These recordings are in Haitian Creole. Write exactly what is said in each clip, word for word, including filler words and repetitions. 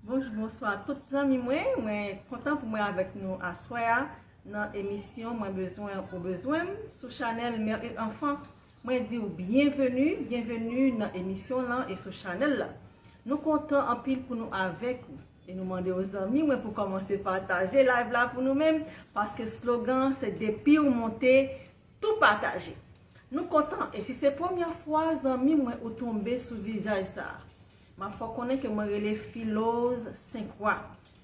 Bonjou, bonswa tout zanmi mwen. Mwen kontan pou mwen avèk nou aswè a nan emisyon Mwen bezwen ou bezwen m sou chanèl Mère et Enfant. Mwen di w byenveni, byenveni nan emisyon lan e sou chanèl la. Nou kontan anpil pou nou avèk ou. E nou mande w zanmi mwen pou kòmanse pataje live la pou nou menm, paske slogan se depi w monte, tou pataje. Nou kontan, e si se premyè fwa zanmi mwen ou tonbe sou vizaj sa a, m ap fè w konnen ke mwen rele Filoz Senkwa.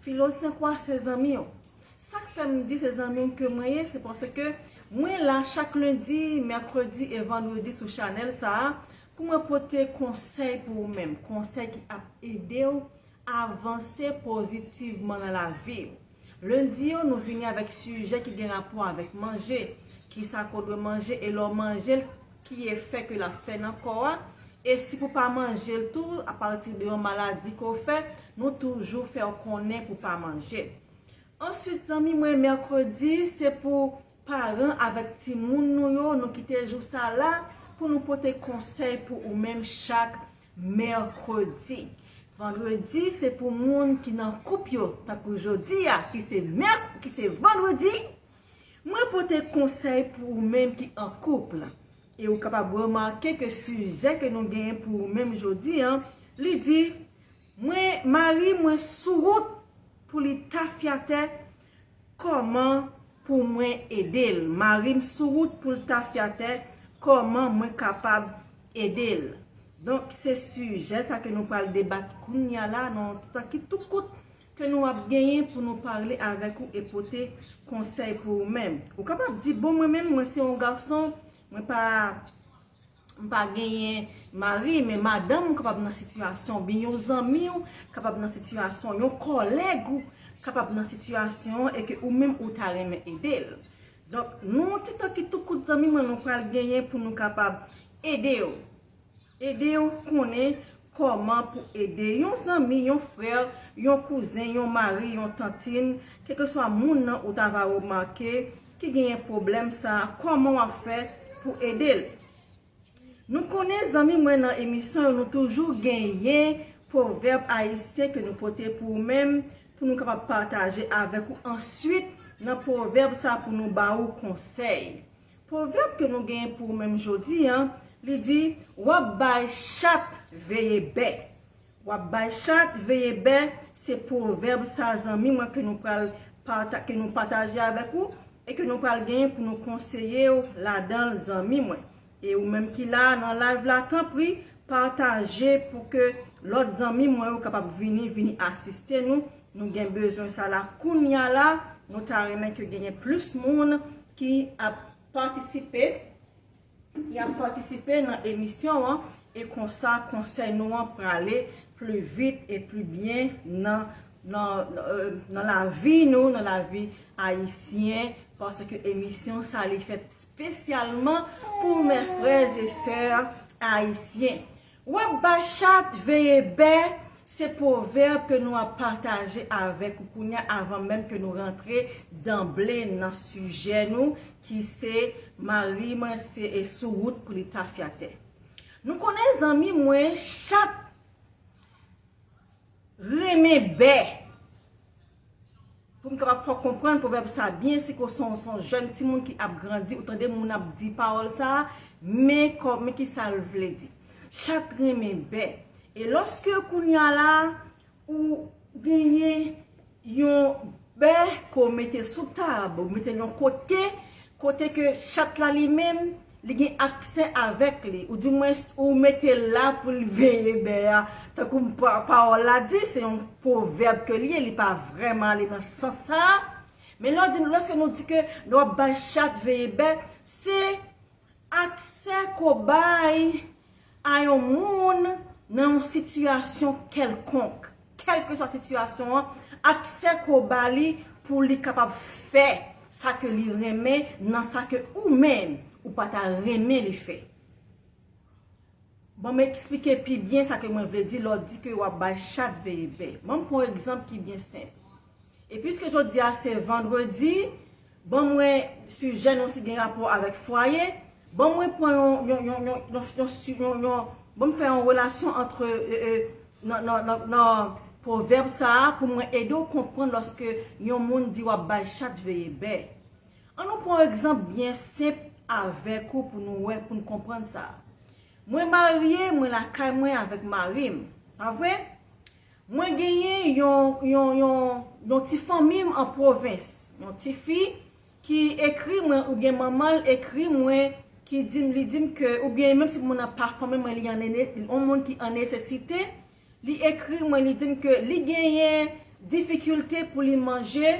Filoz Senkwa se zanmi w. Sa k fè m di se zanmi w ke mwen ye, se paske mwen la chak lendi, mèkredi e vandredi sou chanèl sa a pou mwen pote konsèy pou ou menm, konsèy ki ap ede w avanse pozitivman nan lavi w. Lendi yo, nou vini avèk sijè ki gen rapò avèk manje. Kisa ke w dwe manje e lè w manje l, ki efè ke l ap fè nan kò a. E si pou pa manje l tou, apati de yon maladi ke w fè, nou toujou fè w konnen pou pa manje l. Answit, zanmi mwen, mèkredi, se pou paran avèk timoun nou yo, nou kite jou sa la pou nou pote konsèy pou ou menm chak mèkredi. Vandredi, se pou moun ki nan koup yo, tankou jodi a, ki se mèk, ki se vandredi. Mwen pote konsèy pou ou menm ki an koup la. E ou kapab remake ke sijè ke nou genyen pou ou menm jodi a, li di, mwen, mari mwen sou wout pou li tafyatè, kòman pou mwen ede l? Mari m sou wout pou l tafyatè, kòman mwen kapab ede l? Donk, se sijè sa ke nou pral debat kounye a la, nan yon ti tan ki tou kout ke nou ap genyen pou nou pale avèk ou e pote konsèy pou ou menm. Ou kapab di, bon, mwen menm, mwen se yon gason, mwen pa, m pa genyen mari, men madanm ou kapab nan sitiyasyon, oubyen yon zanmi w kapab nan sitiyasyon, yon kòlèg ou kapab nan sitiyasyon e ke ou menm ou ta renmen ede l. Donk, nou yon ti tan ki tou kout zanmi mwen, nou pral genyen pou nou kapab ede w. Ede w konnen kòman pou ede yon zanmi, yon frè, yon kouzen, yon mari, yon tantin, kèlkeswa moun nan ou ta va remake ki genyen pwoblèm sa a, kòman w ap fè pou ede l. Nou konnen zanmi mwen nan emisyon yo, nou toujou genyen pwovèb ayisyen ke nou pote pou ou menm, pou nou kapab pataje avèk ou answit nan pwovèb sa pou nou ba ou konsèy. Pwovèb ke nou genyen pou ou menm jodi a, li di, w ap bay chat veye bè. W ap bay chat veye bè, se pwovèb sa zanmi mwen ke nou pral pata-, ke nou pataje avèk ou e ke nou pral genyen pou nou konseye w ladan l zanmi mwen. E ou menm ki la nan live la, tanpri, pataje pou ke lòt zanmi mwen yo kapab vini, vini asiste nou. Nou gen bezwen sa la kounye a la. Nou ta renmen ke genyen plis moun ki ap patisipe, ki ap patisipe nan emisyon an. E konsa, konsèy nou an prale pli vit e pli byen nan, nan, euh, nan lavi nou, nan lavi ayisyen, paske emisyon sa li fèt espesyalman pou mes frères et sœurs ayisyen. W ap bay chat veye bè, se pwovèb ke nou ap pataje avèk ou kounye a, avan menm ke nou rantre danble nan sijè nou, ki se mari mwen se e sou wout pou li tafyatè. Nou konnen zanmi mwen, chat renmen bè. Pou m kapab fè w konprann pwovèb sa byen, si ke w se yon, se yon jèn timoun ki ap grandi, ou tande moun ap di pawòl sa a, men kò-, men kisa l vle di. Chat renmen bè. E lòske kounye a la, ou genyen yon bè ke w mete sou tab, ou mete l yon kote, kote ke chat la li menm, li gen aksè avèk li, ou dimwens ou mete l la pou l veye bè a. Tankou pa-, pawòl la di, se yon pwovèb ke li ye, li pa vrèman ale nan sans sa a. Men lè w di, lòske nou di ke lè w ap bay chat veye bè, se aksè ke w bay a yon moun nan yon sitiyasyon kèlkonk, kèlkeswa sitiyasyon an, aksè ke w ba li pou li kapab fè sa ke li renmen nan sa ke ou menm ou pa ta renmen li fè. Ban m eksplike pi byen sa ke mwen vle di lè w di ke w ap bay chat veye bè. Ban m pran yon egzanp ki byen senp. E piske jodi a se vandredi, ban mwen sijè nou si gen rapò avèk fwaye, ban mwen pran yon, yon, yon, yon, yon, yon, si-, yon, yon, ban m fè yon relasyon antre, e, e, nan, nan, nan, nan pwovèb sa a pou mwen ede w konprann lòske yon moun di w ap bay chat veye bè. An nou pran yon egzanp byen senp avèk ou pou nou wè, pou n konprann sa. Mwen marye, mwen lakay mwen avèk mari m, pa vre? Mwen genyen yon, yon, yon, yon ti fanmi m an pwovens, yon ti fi ki ekri mwen, oubyen manman l ekri mwen, ki di m, li di m ke, oubyen menm si moun nan pa fanmi mwen, li an nene-, yon moun ki an nesesite, li ekri mwen, li di m ke li genyen difikilte pou li manje,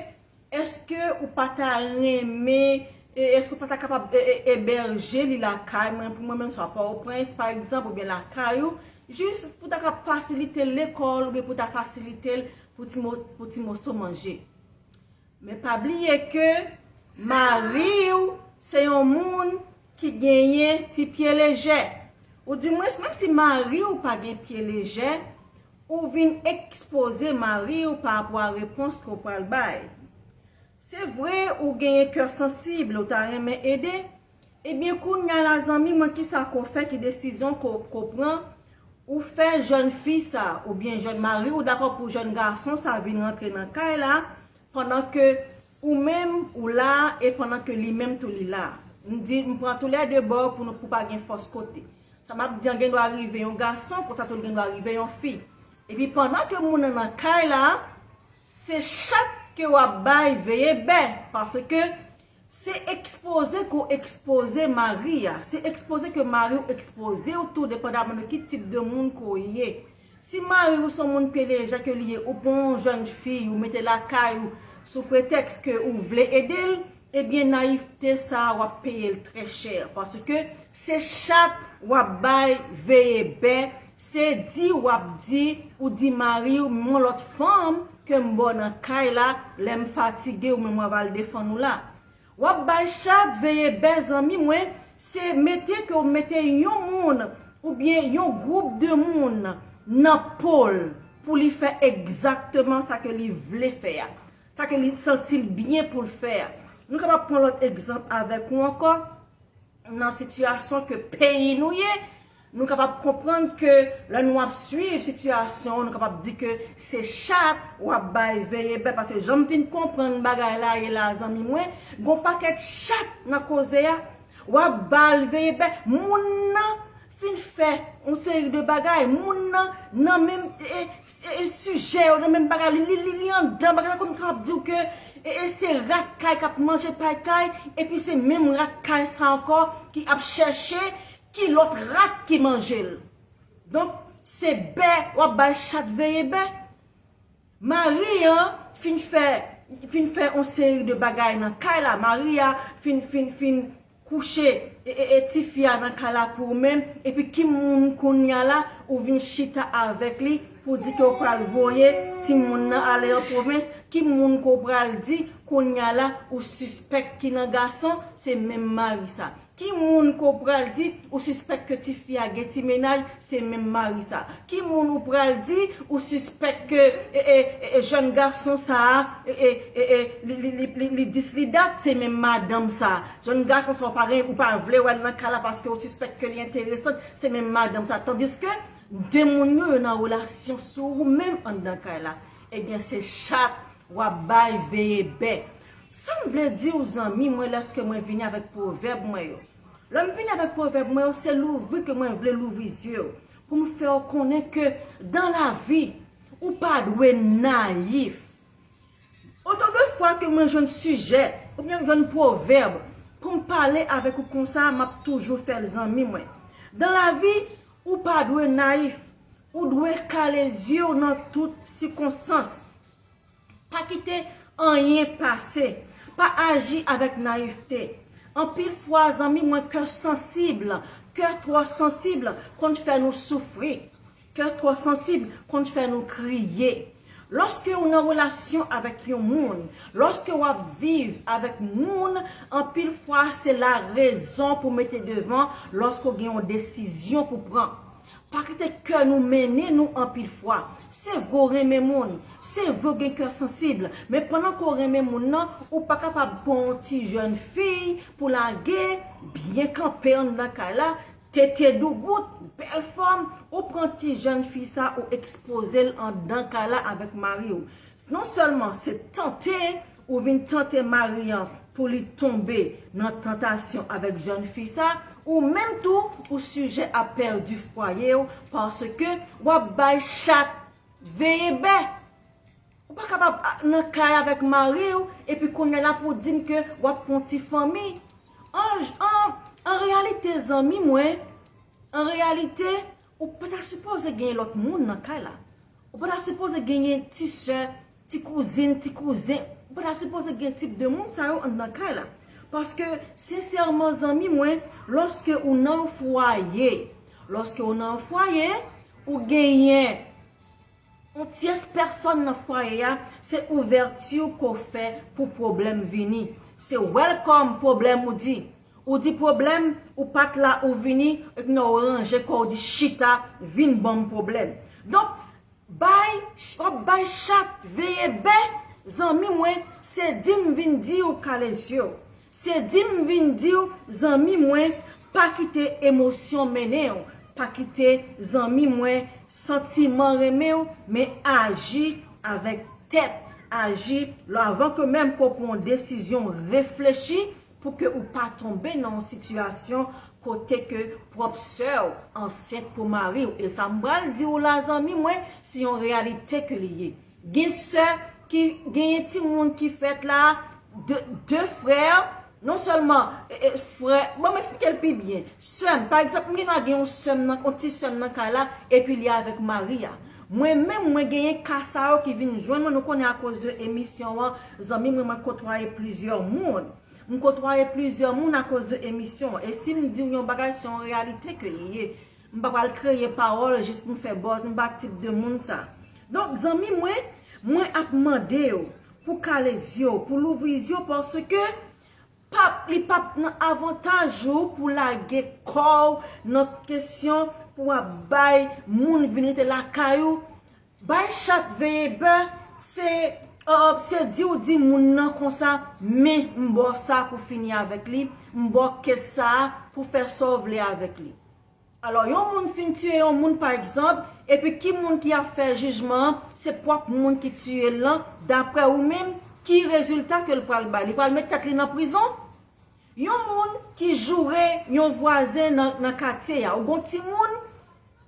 èske ou pa ta renmen, e, èske ou pa ta kapab, e, e, ebèje li lakay mwen, pou mwen menm, swa Pòtoprens, pa egzanp, oubyen lakay ou, jis pou ta kab fasilite l lekòl, oubyen pou ta fasilite l pou ti mo-, pou ti moso manje. Men pa bliye ke mari w se yon moun ki genyen ti pye lejè. Oudimwens, menm si mari w pa gen pye lejè, ou vin ekspoze mari w pa rapò a repons ke w pral bay. Se vre, ou genyen kè sansib, ou ta renmen ede. Ebyen, kounye a la, zanmi mwen, kisa ke w fè, ki desizyon ke w, ke w pran? Ou fè jèn fi sa, oubyen jèn mari w dakò pou jèn gason sa vin rantre nan kay la, pandan ke ou menm, ou la, e pandan ke li menm tou li la. M di, m pran tou lè de bò pou nou, pou pa gen fòs kote. Sa m ap di an gen dwa rive yon gason, konsa tou l gen dwa rive yon fi. Epi pandan ke moun nan nan kay la, se chat ke w ap bay veye bè, paske se ekspoze ke w ekspoze mari a, se ekspoze ke mari w ekspoze w tou, depandaman de ki tip de moun ke w ye. Si mari w se yon moun pye lejè ke li ye, ou pran yon jèn fi, ou mete lakay ou sou pretèks ke ou vle ede l, ebyen, nayivte sa a, w ap peye l trè chè, paske se chat w ap bay veye bè, se di w ap di, ou di mari w, m gon lòt fanm ke m ba w nan kay la, lè m fatige, ou menm w ap al defann ou la. W ap bay chat veye bè, zanmi mwen, se mete ke w mete yon moun oubyen yon gwoup de moun nan po l pou li fè egzakteman sa ke li vle fè a, sa ke li santi l byen pou l fè a. Nou kapab pran lòt egzanp avèk ou ankò nan sitiyasyon ke peyi nou ye. Nou kapab konprann ke lè nou ap swiv sitiyasyon, nou kapab di ke se chat w ap bay veye bè, paske jan m fin konprann bagay la ye la, zanmi mwen, gon pakèt chat nan koze a, w ap ba l veye bè. Moun nan fin fè yon seri de bagay, moun nan nan menm, e, e, e, sijè yo, nan menm bagay, li, li, li, li anndan bagay la, kòm m kapab di w ke, e, e, se rat kay k ap manje pay kay, epi se menm rat kay sa ankò ki ap chèche ki lòt rat ki manje l. Donk, se bè, w ap bay chat veye bè. Mari an fin fè, fin fè yon seri de bagay nan kay la. Mari a fin, fin, fin kouche, e, e, e, tifi a nan kay la pou ou menm. Epi ki moun kounye a la, ou vin chita avèk li pou di ke w pral voye timoun nan ale an pwovens? Ki moun ke w pral di kounye a la, ou sispèk ki nan gason, se menm mari sa? Ki moun ke w pral di ou sispèk ke tifi a gen ti mennaj, se menm mari sa? Ki moun ou pral di ou sispèk ke, e, e, e, e, jèn gason sa a, e, e, e, e, li, li, li, li, li dis li dat, se menm madanm sa? Jèn gason sa, ou pa gen, ou pa vle wè l nan kay la paske ou sispèk ke li enteresan, se menm madanm sa? Tandiske de moun yo, yo nan relasyon sou ou menm anndan kay la. Ebyen, se chat w ap bay veye bè. Sa m vle di w, zanmi mwen, lèske mwen vini avèk pwovèb mwen yo. Lè m vini avèk pwovèb mwen yo, se louvri ke mwen vle louvri zye w, pou m fè w konnen ke dan lavi, ou pa dwe nayif. Otan de fwa ke mwen jwenn sijè, oubyen m jwenn pwovèb, pou m pale avèk ou konsa, m ap toujou fè l, zanmi mwen. Dan lavi, ou pa dwe nayif. Ou dwe kale zye w nan tout sikonstans. Pa kite anyen pase. Pa aji avèk nayivte. Anpil fwa, zanmi mwen, kè sansib, kè twò sansib konn fè nou soufri. Kè twò sansib konn fè nou kriye. Lòske ou nan relasyon avèk yon moun, lòske w ap viv avèk moun, anpil fwa se larezon pou mete devan lòske w gen yon desizyon pou pran. Pa kite kè nou mennen nou anpil fwa. Se vre w renmen moun, se vre w gen kè sansib, men pandan ke w renmen moun nan, ou pa kapab pran yon ti jèn fi pou lage byen kanpe anndan kay la, tete doubout, Bèl fòm, ou pran ti jèn fi sa, ou ekspoze l anndan kay la avèk mari w. Non sèlman se tante, ou vin tante mari an pou li tonbe nan tantasyon avèk jèn fi sa, ou menm tou, ou sijè a pèdi fwaye w, paske w ap bay chat veye bè. Ou pa kapab a, nan kay avèk mari w, epi kounye a la pou di m ke w ap pran ti fanmi. An, an, an reyalite, zanmi mwen, an reyalite, ou pa ta sipoze genyen lòt moun nan kay la. Ou pa ta sipoze genyen ti sè, ti kouzin, ti kouzen. Ou pa ta sipoze gen tip de moun sa yo anndan kay la. Paske, sensèman, zanmi mwen, lòske ou nan yon fwaye, lòske ou nan yon fwaye, ou genyen yon tyès pèsòn nan fwaye a, se ouvèti ke w fè pou pwoblèm vini. Se welcome pwoblèm ou di. Ou di pwoblèm, ou pa t la, ou vini, epi nan ou ranje kò w, ou di chita, vin ban m pwoblèm. Donk, bay, w ap bay chat veye bè, zanmi mwen, se di m vin di w kale zye w. Se di m vin di w, zanmi mwen, pa kite emosyon mennen w. Pa kite, zanmi mwen, santiman renmen w, men aji avèk tèt. Aji, lè, avan ke menm ke w pran yon desizyon, reflechi pou ke ou pa tonbe nan yon sitiyasyon kote ke pwòp sè w ansent pou mari w. E sa m pral di w la, zanmi mwen, se yon reyalite ke li ye. Gen sè ki genyen timoun ki fèt la, de, de frè, non sèlman, e, e, frè, bon, m eksplike l pi byen. Sè m, pa egzanp, m gen dwa gen yon sè m nan, yon ti sè m nan kay la, epi li avèk mari a. Mwen menm, mwen genyen ka sa yo ki vin jwenn mwen, nou konnen akoz de emisyon an, zanmi mwen, mwen kotwaye plizyè moun. M kotwaye plizyè moun akoz de emisyon an. E si m di w yon bagay, se yon reyalite ke li ye. M pa pral kreye pawòl jis pou m fè buzz, m pa tip de moun sa. Donk, zanmi mwen, mwen ap mande w pou kale zye w, pou louvri zye w, paske pap, li pap nan avantaj ou pou lage kò w nan kesyon pou w ap bay moun vin rete lakay ou. Bay chat veye bè, se, uh, se di w di moun nan konsa, men m ba w sa pou fini avèk li, m ba w kes sa pou fè sa w vle avèk li. Alò, yon moun fin tiye yon moun, pa egzanp, epi ki moun ki ap fè jijman an? Se pwòp moun ki tiye l lan, daprè ou menm, ki rezilta ke l pral bay? Li pral met tèt li nan prizon? Yon moun ki joure yon vwazen nan, nan katye a, ou gon timoun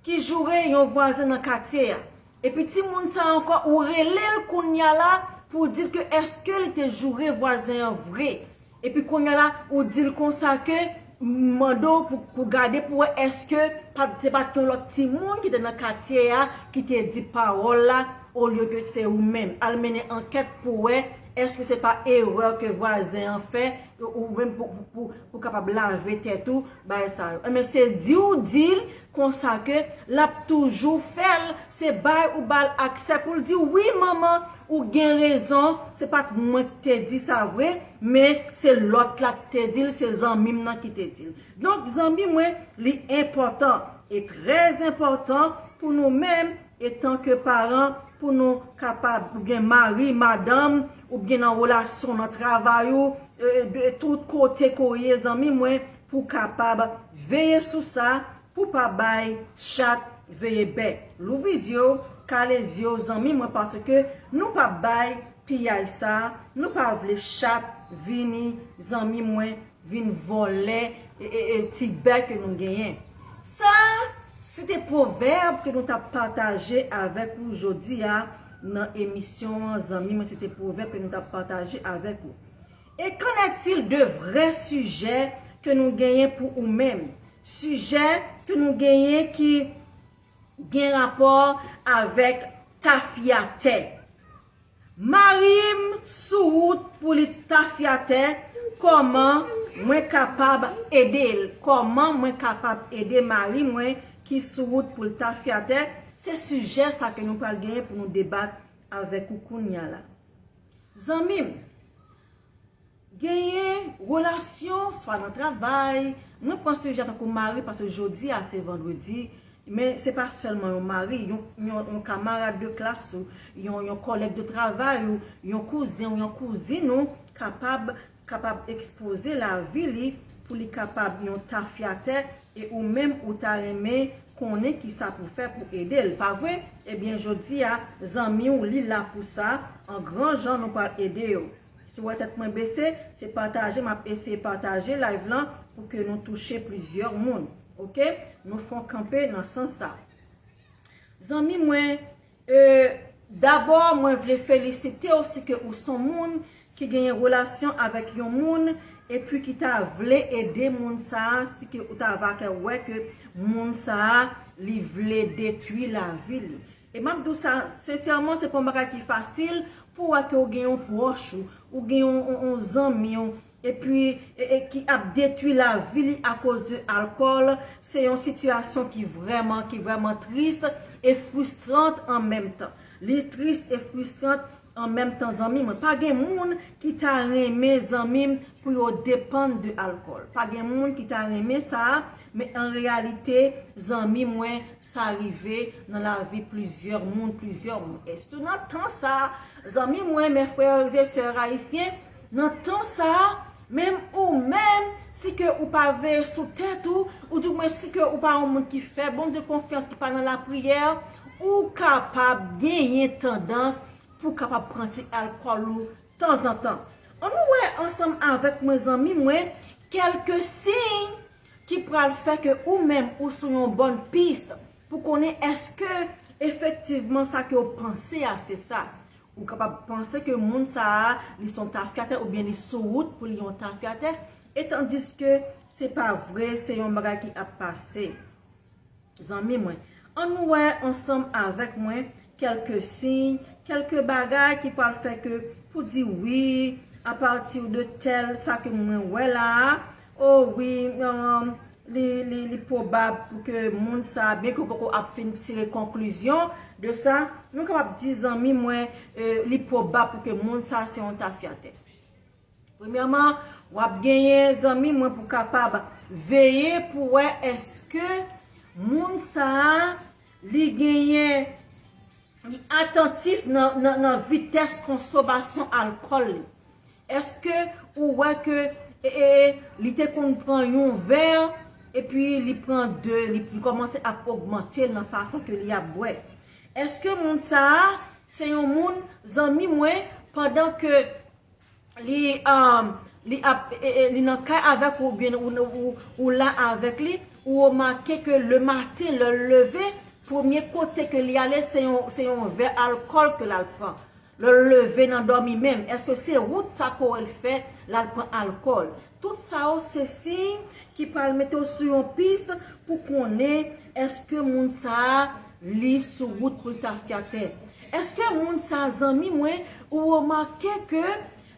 ki joure yon vwazen nan katye a. Epi timoun sa ankò, ou rele l kounye a la pou w di l ke èske li te joure vwazen an vre. Epi kounye a la, ou di l konsa ke, mande w pou, pou gade pou wè èske pa, se pa t yon lòt timoun ki te nan katye a ki te di pawòl la, olye ke se ou menm. Al mennen ankèt pou wè èske se pa erè ke vwazen an fè, ou menm pou, pou, pou, pou kapab lave tèt ou, bagay sa yo. Enben, se di w di l konsa ke l ap toujou fè l, se bay ou ba l aksè pou l di, wi, manman, ou gen rezon, se pa t mwen ki te di sa vre, men se lòt la ki te di l, se zanmi m nan ki te di l. Donk, zanmi mwen, li enpòtan, e trè enpòtan pou nou menm, etanke paran, pou nou kapab, oubyen mari, madanm, oubyen nan relasyon, nan travay ou, e, de tout kote ke w ye, zanmi mwen, pou w kapab veye sou sa, pou pa bay chat veye bè. Louvri zye w, kale zye w, zanmi mwen, paske nou pa bay piyay sa, nou pa vle chat vini, zanmi mwen, vin vòlè, e, e, e, ti bè ke nou genyen. Sa, se te pwovèb ke nou t ap pataje avèk ou jodi a nan emisyon an, zanmi mwen, se te pwovèb ke nou t ap pataje avèk ou. Et qu'en est-il de vrè sijè ke nou genyen pou ou menm? Sijè ke nou genyen ki gen rapò avèk tafyatè. Mari m sou wout pou li tafyatè, kòman mwen kapab ede l? Kòman mwen kapab ede mari mwen ki sou wout pou l tafyatè? Se sijè sa ke nou pral genyen pou nou debat avèk ou kounye a la. Zanmi m, genyen relasyon, swa nan travay, mwen pran sijè tankou mari, paske jodi a se vandredi, men se pa sèlman yon mari, yon, yon, yon kamarad de klas ou, yon, yon kòlèg de travay ou, yon kouzen ou yon kouzin ou kapab, kapab ekspoze lavi li pou li kapab yon tafyatè, e ou menm ou ta renmen konnen kisa pou fè pou ede l, pa vre? Ebyen, jodi a, zanmi w, li la pou sa, an gran jan nou pral ede yo. Si w wè tèt mwen bese, se pataje, m ap eseye pataje live lan pou ke nou touche plizyè moun, oke? Nou fè yon kanpe nan sans sa. Zanmi mwen, e, dabò, mwen vle felisite w si ke ou son moun ki genyen relasyon avèk yon moun, epi ki ta vle ede moun sa a, si ke ou ta va kè wè ke moun sa a, li vle detwi lavi li. E m ap di w sa, sensèman, se pa yon bagay ki fasil pou w wè ke w gen yon pwòch ou, ou gen yon, yon, yon zanmi w, epi, e, e ki ap detwi lavi li akoz de alkòl, se yon sitiyasyon ki vrèman, ki vrèman tris e fristrant an menm tan. Li tris e fristrant an menm tan, zanmi mwen. Pa gen moun ki ta renmen, zanmi m, pou yo depann de alkòl. Pa gen moun ki ta renmen sa, men an reyalite, zanmi mwen, sa rive nan lavi plizyè moun, plizyè moun. E sitou nan tan sa, zanmi mwen, mes frères et sœurs haïtiens, nan tan sa, menm ou menm, si ke ou pa veye sou tèt ou, ou di mwen si ke ou pa yon moun ki fè Bondye konfyans, ki pa nan lapriyè, ou kapab genyen tandans pou w kapab pran ti alkòl ou tanzantan. Ann nou wè ansanm avèk mwen, zanmi mwen, kèlke siy ki pral fè ke ou menm ou sou yon bòn pis pou konnen èske efektivman sa ke w panse a se sa. Ou kapab panse ke moun sa a, li se yon tafyatè oubyen li sou wout pou li yon tafyatè, etandiske se pa vre, se yon bagay ki ap pase. Zanmi mwen, ann nou wè ansanm avèk mwen kèlke siy, kèlke bagay ki pral fè ke pou di wi, apati de tèl sa ke mwen wè la a, o wi, um, li, li, li pwobab pou ke moun sa, byen ke w poko ap fin tire konklizyon de sa, nou kapab di zanmi mwen, e, li pwobab pou ke moun sa se yon tafyatè. Premyèman, w ap genyen zanmi mwen pou kapab veye pou wè èske moun sa a, li genyen, li atantif nan, nan, nan vitès konsomasyon alkòl li. Èske ou wè ke, e, e, e, li te konn pran yon vè, epi li pran de, li, li kòmanse ap ogmante l nan fason ke li ap bwè? Èske moun sa a, se yon moun, zanmi mwen, pandan ke li, um, li ap, e, e, li nan kay avèk ou, oubyen ou, ou, ou la avèk li, ou remake ke lematen, lè l leve, premye kote ke li ale, se yon, se yon vè alkòl ke l al pran. Lè l leve nan dòmi menm, èske se wout sa ke w wè l fè, l al pran alkòl? Tout sa yo, se siy ki pral mete w sou yon pis pou konnen èske moun sa a, li sou wout pou l tafyatè. Èske moun sa a, zanmi mwen, ou remake ke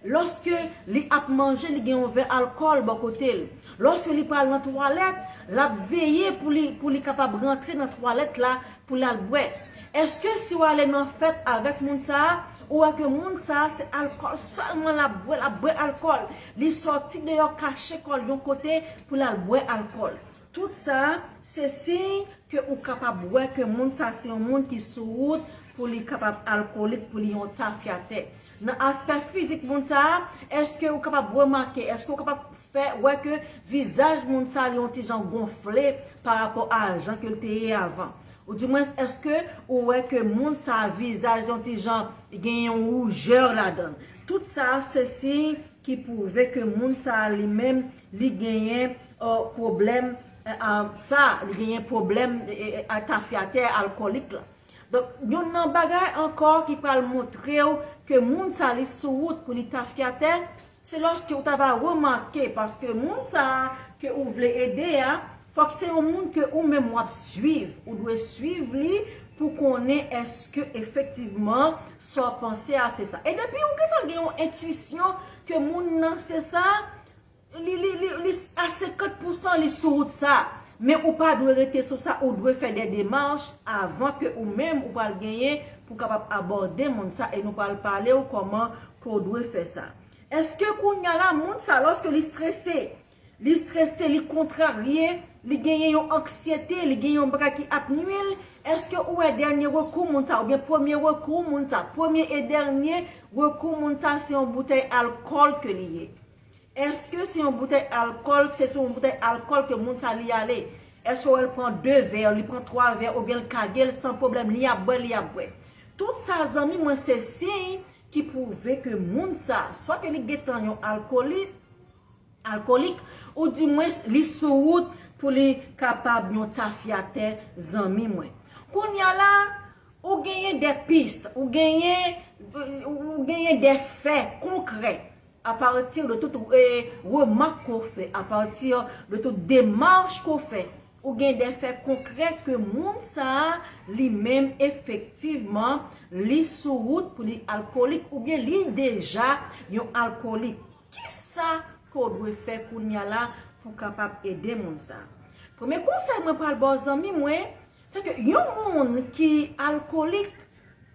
lòske li ap manje, li gen yon vè alkòl bò kote l. Lòske li pral nan twalèt, l ap veye pou li, pou li kapab rantre nan twalèt la, pou l al bwè. Èske si w ale nan fèt avèk moun sa a, ou wè ke moun sa a, se alkòl sèlman l ap bwè, l ap bwè alkòl? Li sòti deyò, kache kò l yon kote pou l al bwè alkòl. Tout sa, se siy ke ou kapab wè ke moun sa se yon moun ki sou wout pou li kapab alkolik, pou li yon tafyatè. Nan aspè fizik moun sa a, èske ou kapab remake, èske ou kapab fè wè ke vizaj moun sa a li yon ti jan gonfle pa rapò a jan ke l te ye avan? Oudimwens, èske ou wè ke moun sa a vizaj yon ti jan gen yon woujè ladan l? Tout sa a, se siy ki pwouve ke moun sa a li menm, li genyen, e, pwoblèm, e, e, sa, li genyen pwoblèm, e, e, e, tafyatè alkòlik la. Donk, youn nan bagay ankò ki pral montre w ke moun sa li sou wout pou li tafyatè, se lòske ou ta va remake, paske moun sa a ke ou vle ede a, fòk se yon moun ke ou menm w ap swiv. Ou dwe swiv li pou konnen èske efektivman sa w panse a se sa. E depi ou gentan gen yon entwisyon ke moun nan se sa, li, li, li, li a senkant pousan li sou wout sa. Men ou pa dwe rete sou sa, ou dwe fè de demach avan ke ou menm ou pral genyen pou kapab abòde moun sa, e nou pral pale w kòman ke w dwe fè sa. Èske kounye a la, moun sa, lòske li strese, li strese, li kontrarye, li genyen yon anksyete, li genyen yon bagay ki ap nui l, èske ou wè dènye rekou moun sa, oubyen premye rekou moun sa, premye e dènye rekou moun sa, se yon boutèy alkòl ke li ye? Èske se yon boutèy alkòl, se sou yon boutèy alkòl ke moun sa li ale? Èske w wè l pran de vè, li pran twa vè, oubyen l kage l san pwoblèm, li ap bwè, li ap bwè. Tout sa, zanmi mwen, se siy ki pwouve ke moun sa, swa ke li gentan yon alkoli, alkolik, oudimwens li sou wout pou li kapab yon tafyatè, zanmi mwen. Kounye a la, ou genyen de pist, ou genyen, ou genyen de fè konkrè, apati de tout, eh, remak ke w fè, apati de tout demach ke w fè, ou gen de fè konkrè ke moun sa a, li menm, efektivman, li sou wout pou li alkolik oubyen li deja yon alkolik. Kisa ke w dwe fè kounye a la pou w kapab ede moun sa a? Premye konsèy mwen pral ba w, zanmi mwen, se ke yon moun ki alkolik,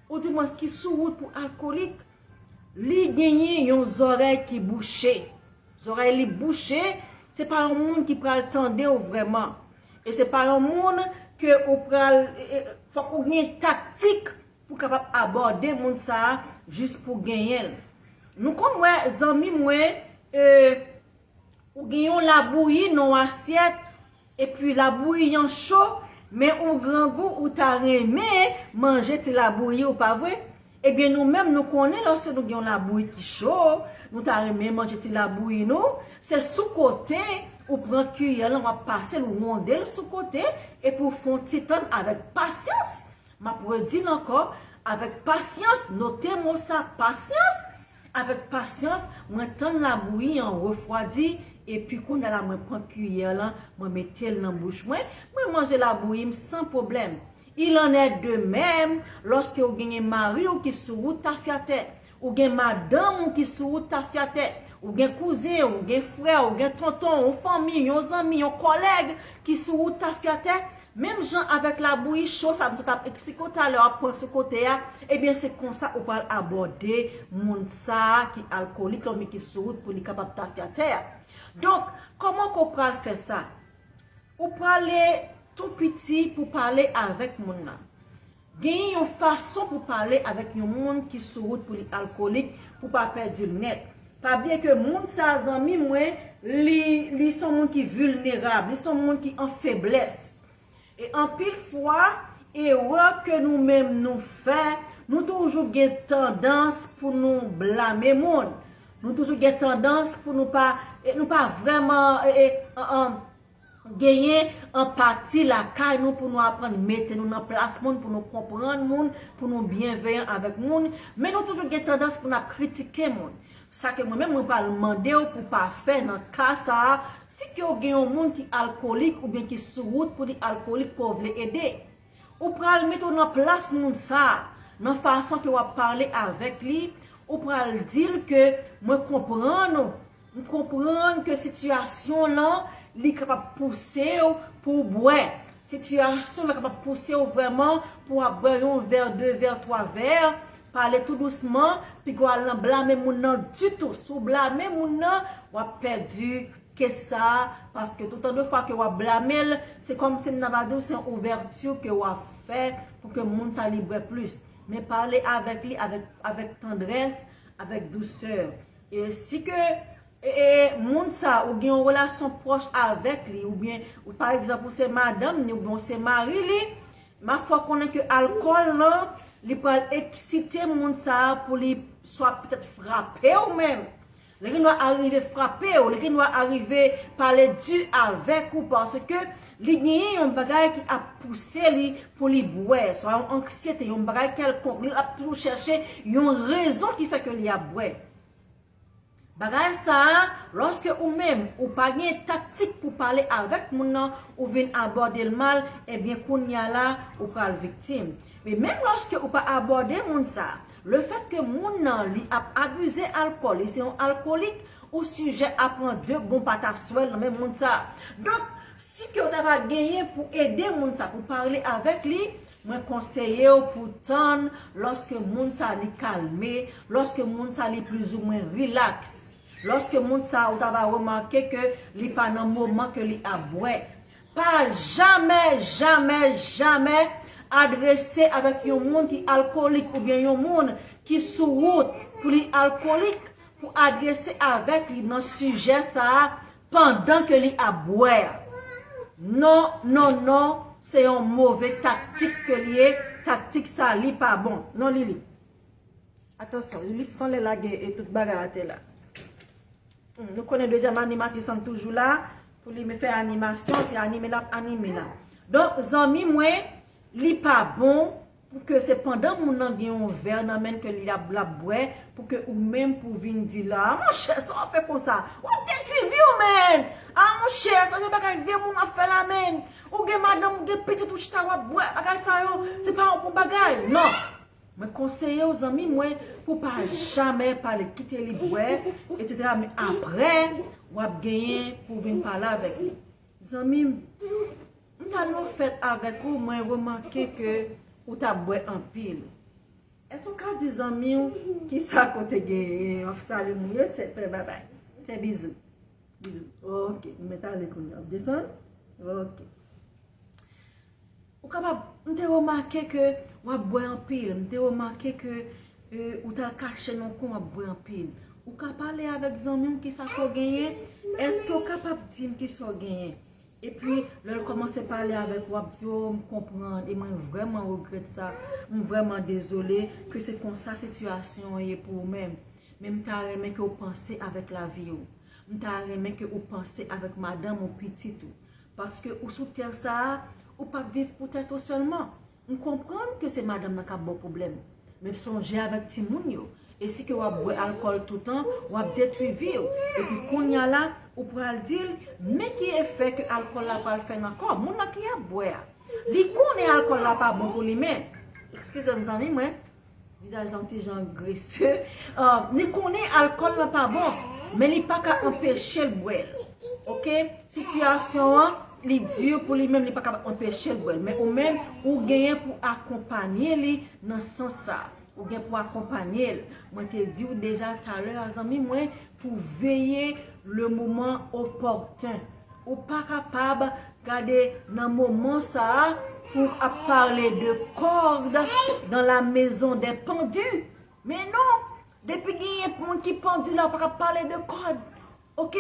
oudimwens ki sou wout pou alkolik, li genyen yon zòrèy ki bouche. Zòrèy li bouche, se pa yon moun ki pral tande w vrèman. E se pa yon moun ke ou pral, e, e, fòk ou gen taktik pou kapab abòde moun sa a jis pou genyen l. Nou konn wè, zanmi mwen, e, ou gen yon labouyi nan yon asyèt, epi labouyi an cho, men ou grangou, ou ta renmen manje ti labouyi, ou pa vre? Ebyen, nou menm, nou konnen lòske nou gen yon labouyi ki cho, nou ta renmen manje ti labouyi nou, se sou kote, ou pran kiyè lan, w ap pase l, ou wonde l sou kote, epi w fè yon ti tann avèk pasyans. M ap redi l ankò, avèk pasyans, note mo sa, pasyans. Avèk pasyans, mwen tann labouyi an refwadi, epi kounye a la mwen pran kiyè lan, mwen mete l nan bouch mwen, mwen manje labouyi m san pwoblèm. Il en est de même lòske ou genyen mari w ki sou wout tafyatè, ou gen madanm ou ki sou wout tafyatè, ou gen kouzen, ou gen frè, ou gen tonton, ou fanmi, yon zanmi, yon kòlèg ki sou wout tafyatè, menm jan avèk labouyi cho sa m sot ap eksplike w talè, w ap pran sou kote a, ebyen se konsa ou pral abòde moun sa a ki alkolik la oubyen ki sou wout pou li kapab tafyatè a. Donk, kòman ke w pral fè sa? Ou prale tou piti pou pale avèk moun nan. Genyen yon fason pou pale avèk yon moun ki sou wout pou li alkolik, pou pa pèdi l nèt. Pa bliye ke moun sa, zanmi mwen, li, li se yon moun ki vilnerab, li se yon moun ki an feblès. E anpil fwa, erè ke nou menm nou fè, nou toujou gen tandans pou nou blame moun. Nou toujou gen tandans pou nou pa, e nou pa vrèman, e, e, an, an, genyen anpati lakay nou pou nou aprann mete nou nan plas moun, pou nou konprann moun, pou nou byenveyan avèk moun. Men nou toujou gen tandans pou n ap kritike moun. Sa ke mwen menm, mwen pral mande w pou pa fè nan ka sa a, si ke w gen yon moun ki alkolik oubyen ki sou wout pou li alkolik ke w vle ede, ou pral mete w nan plas moun sa a, nan fason ke w ap pale avèk li, ou pral di l ke mwen konprann ou, m konprann ke sitiyasyon lan, li kapab pouse w pou w bwè. Sitiyasyon lan kapab pouse w vrèman pou w ap bwè yon vè, de vè, twa vè, pale tou dousman, piga w al nan blame moun nan ditou. Si w blame moun nan, w ap pèdi ke sa, paske toutan de fwa ke w ap blame l, se kòmsi m ta va di w se yon ouvèti ke w ap fè pou ke moun sa li bwè plis. Men pale avèk li avèk, avèk tandrès, avèk dousè. E si ke, e, e, moun sa, ou gen yon relasyon pwòch avèk li, oubyen, ou, pa egzanp, ou se madanm ni, oubyen ou se mari li, m ap fè w konnen ke alkòl lan, li pral eksite moun sa a pou li swa petèt frape w menm. Li gen dwa arive frape w, li gen dwa arive pale di avèk ou, paske li genyen yon bagay ki ap pouse li pou li bwè, swa yon anksyete, yon bagay kèlkonk, li ap toujou chèche yon rezon ki fè ke li ap bwè. Bagay sa a, lòske ou menm, ou pa gen taktik pou pale avèk moun nan, ou vin abòde l mal, ebyen, kounye a la, ou pral viktim. Men menm lòske ou pa abòde moun sa, lefètke moun nan, li ap abize alkòl, li se yon alkolik, ou sijè a pran de bon pataswèl nan men moun sa. Donk, si ke w ta va genyen pou ede moun sa, pou pale avèk li, mwen konseye w pou tann lòske moun sa li kalme, lòske moun sa li plizoumwen rilaks, lòske moun sa ou ta va remake ke li pa nan moman ke li ap bwè. Pa jamè, jamè, jamè adrese avèk yon moun ki alkolik oubyen yon moun ki sou wout pou li alkolik, pou adrese avèk li nan sijè sa a pandan ke li ap bwè. Non, non, non, se yon move taktik ke li ye. Taktik sa, li pa bon. Non, Lili. Atansyon, Lili sanble lage e tout bagay atè la. Hmm, nou konnen dezyèm animatris an toujou la pou li fè animasyon, se anime l ap anime la. Donk, zanmi mwen, li pa bon pou ke se pandan moun nan gen yon vè nan men ke li ap, l ap bwè, pou ke ou menm pou vin di la, "Ah, monchè, sa w ap fè konsa? W ap detwi vi w, menn! Ah, monchè, sa se bagay vye moun ap fè la, menn! Ou gen madanm, ou gen pitit, ou chita w ap bwè, bagay sa yo, se pa yon bon bagay, non!" Mwen konseye w, zanmi mwen, pou pa jamè pale, kite li bwè, etsetera. Men apre, w ap genyen pou vin pale avèk li. Zanmi m, m t al nan fèt avèk ou, mwen remake ke ou t ap bwè anpil. Èske w ka di zanmi w kisa kote genyen? W ap salye moun yo, fè babay. Fè bizou. Bizou. Ok, m mèt ale kounye a. W ap desann? Ok. Ou kapab, m te remake ke w ap bwè anpil. M te remake ke e, ou t al kache nan kwen w ap bwè anpil. Ou ka pale avèk zanmi w kisa ke w genyen? Èske w kapab di m kisa w genyen? Epi, lè l kòmanse pale avèk ou, w ap di, "Oh, m konprann, e mwen vrèman regrèt sa. M vrèman dezole ke se konsa sitiyasyon an ye pou ou menm. Men m ta renmen ke w panse avèk lavi w. M ta renmen ke w panse avèk madanm ou, pitit ou. Paske ou sou tè sa a, ou p ap viv pou tèt ou sèlman. M konprann ke se madanm nan k ap ba w pwoblèm. Men sonje avèk timoun yo. E si ke w ap bwè alkòl toutan, w ap detwi vi w. Epi kounye a la, ou pral di l, men ki efè ke alkòl la pral fè nan kò moun nan ki ap bwè a. Li konnen alkòl la pa bon pou li menm. Eskize m, zanmi mwen. Vizaj la yon ti jan grese. Ah, li konnen alkòl la pa bon, men li pa ka anpeche l bwè l. Ok? Sitiyasyon an, li di pou li menm, li pa ka anpeche l bwè l. Men ou menm, ou genyen pou akonpanye li nan sans sa. Ou gen pou akonpanye l. Mwen te di w deja talè a, zanmi mwen, pou veye le moman opòten. Ou pa kapab gade nan moman sa a pou ap pale de kòd dans la maison des pendus. Men non, depi genyen moun ki pandi la, ou pa ka pale de kòd. Ok?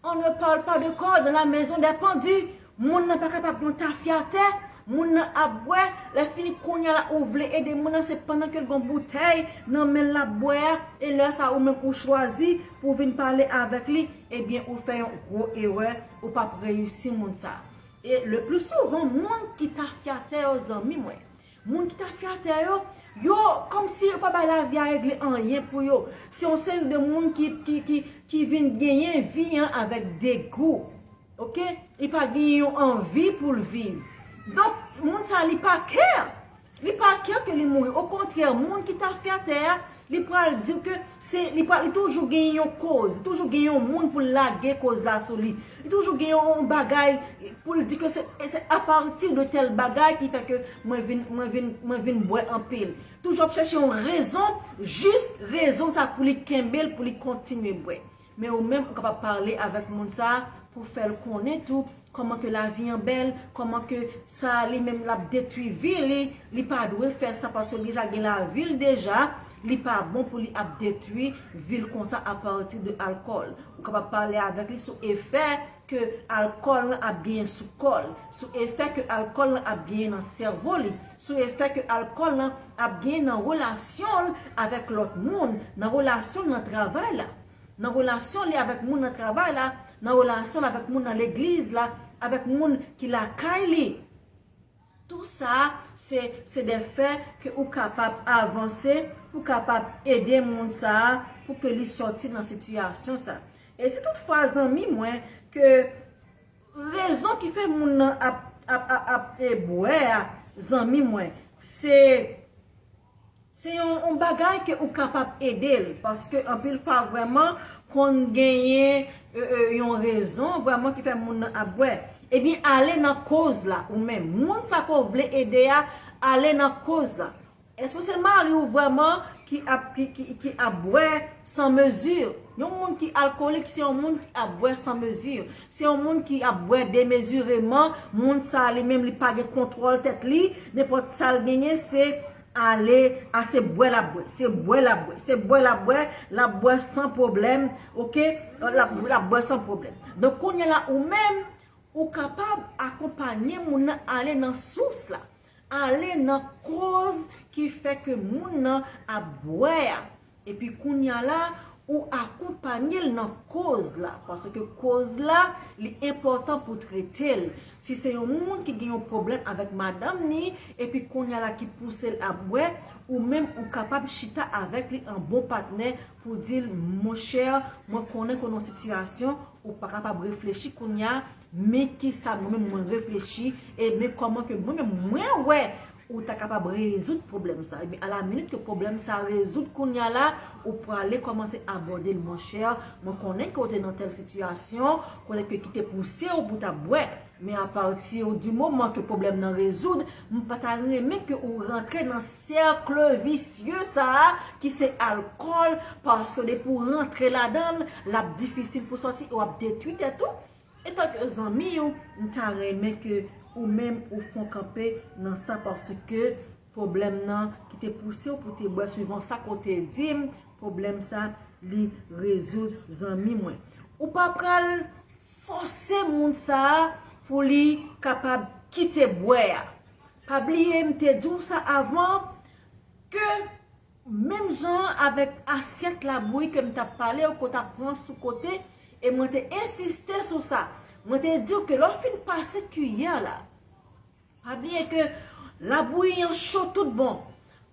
On ne parle pas de corps dans la maison des pendus. Moun nan pa kapab pran tafyatè, moun nan ap bwè, lè fini kounye a la ou vle ede moun nan, se pandan ke l gon boutèy nan men l l ap bwè a, e lè sa ou menm ou chwazi pou vin pale avèk li, ebyen ou fè yon gwo erè, ou p ap reyisi moun sa. E le pli souvan, moun ki tafyatè yo, zanmi mwen, moun ki tafyatè yo, yo kòmsi yo pa bay lavi a regle anyen pou yo. Se yon seri de moun ki, ki, ki, ki vin genyen vi an avèk degou. Ok? Li pa genyen yon anvi pou l viv. Donk, moun sa, li pa kè. Li pa kè ke li mouri. Okontrè, moun ki tafyatè a, li pral di ke se, li pral, li toujou genyen yon koz, li toujou genyen yon moun pou l lage koz la sou li. Li toujou genyen yon bagay pou l di ke se, se apati de tèl bagay ki fè ke mwen vin, mwen vin, mwen vin bwè anpil. Toujou ap chèche yon rezon, jis rezon sa pou li kenbe l, pou li kontinye bwè. Men ou menm, ou kapab pale avèk moun sa a pou fè l konnen tou kòman ke lavi an bèl, kòman ke sa li menm l ap detwi vi li, li pa dwe fè sa paske li deja gen lavi l deja, li pa bon pou li ap detwi vi l konsa apati de alkòl. Ou kapab pale avèk li sou efè ke alkòl lan ap genyen sou kò l, sou efè ke alkòl lan ap genyen nan sèvo li, sou efè ke alkòl lan ap genyen nan relasyon l avèk lòt moun, nan relasyon l nan travay la, nan relasyon li avèk moun nan travay la, nan relasyon l avèk moun nan legliz la, avèk moun ki lakay li. Tou sa, se, se de fè ke ou kapab avanse, ou kapab ede moun sa a pou ke li sòti nan sitiyasyon sa. E si toutfwa, zanmi mwen, ke rezon ki fè moun nan ap, ap, ap, ap e, bwè a, zanmi mwen, se, se yon, yon bagay ke ou kapab ede l, paske anpil fwa vrèman konn genyen e, e, yon rezon vrèman ki fè moun nan ap bwè. Ebyen, ale nan koz la, ou menm. Moun sa ke w vle ede a, ale nan koz la. Èske se mari w vrèman ki ap, ki, ki, ki ap bwè san mezi? Yon moun ki alkolik, se yon moun ki ap bwè san mezi. Se yon moun ki ap bwè demezireman. Moun sa a li menm, li pa gen kontwòl tèt li. Nenpòt sa l genyen, se ale a se bwè l ap bwè. Se bwè l ap bwè. Se bwè l ap bwè. L ap bwè san pwoblèm. Ok? L ap, l ap bwè san pwoblèm. Donk, kounye a la, ou menm, Ou kapab akonpanye moun nan ale nan sous la, ale nan koz ki fè ke moun nan ap bwè a. Epi kounye a la, ou akonpanye l nan koz la, paske koz la, li enpòtan pou trete l. Si se yon moun ki gen yon pwoblèm avèk madanm ni, epi kounye a la ki pouse l ap bwè, ou menm ou kapab chita avèk li an bon patnè pou di l, monchè, mwen konnen ke w nan yon sitiyasyon, ou pa kapab reflechi kounye a, men kisa mwen menm mwen reflechi, e men kòman ke mwen menm mwen wè ou ta kapab rezoud pwoblèm sa. Ebyen, alaminit ke pwoblèm sa rezoud kounye a la, ou prale kòmanse abòde l, monchè, mwen konnen ke w te nan tèl sitiyasyon, kote ke ki te pouse w pou w ta bwè. Men apati di moman ke pwoblèm nan rezoud, m pa ta renmen ke ou rantre nan sèk visye sa a ki se alkòl, paske depi w rantre ladan l, l ap difisil pou sòti e w ap detwi tèt ou. Etanke zanmi w, m ta renmen ke ou menm ou fè yon kanpe nan sa, paske pwoblèm nan ki te pouse w pou te bwè, swivan sa ke w te di m, pwoblèm sa li rezoud, zanmi mwen. Ou pa pral fòse moun sa a pou li kapab kite bwè a. Pa bliye m te di w sa avan, ke menm jan avèk asyèt labouyi ke m t ap pale w, ke w t ap pran sou kote, e mwen te ensiste sou sa. Mwen te di w ke lè w fin pase kiyè la, pa bliye ke labouyi an cho tout bon.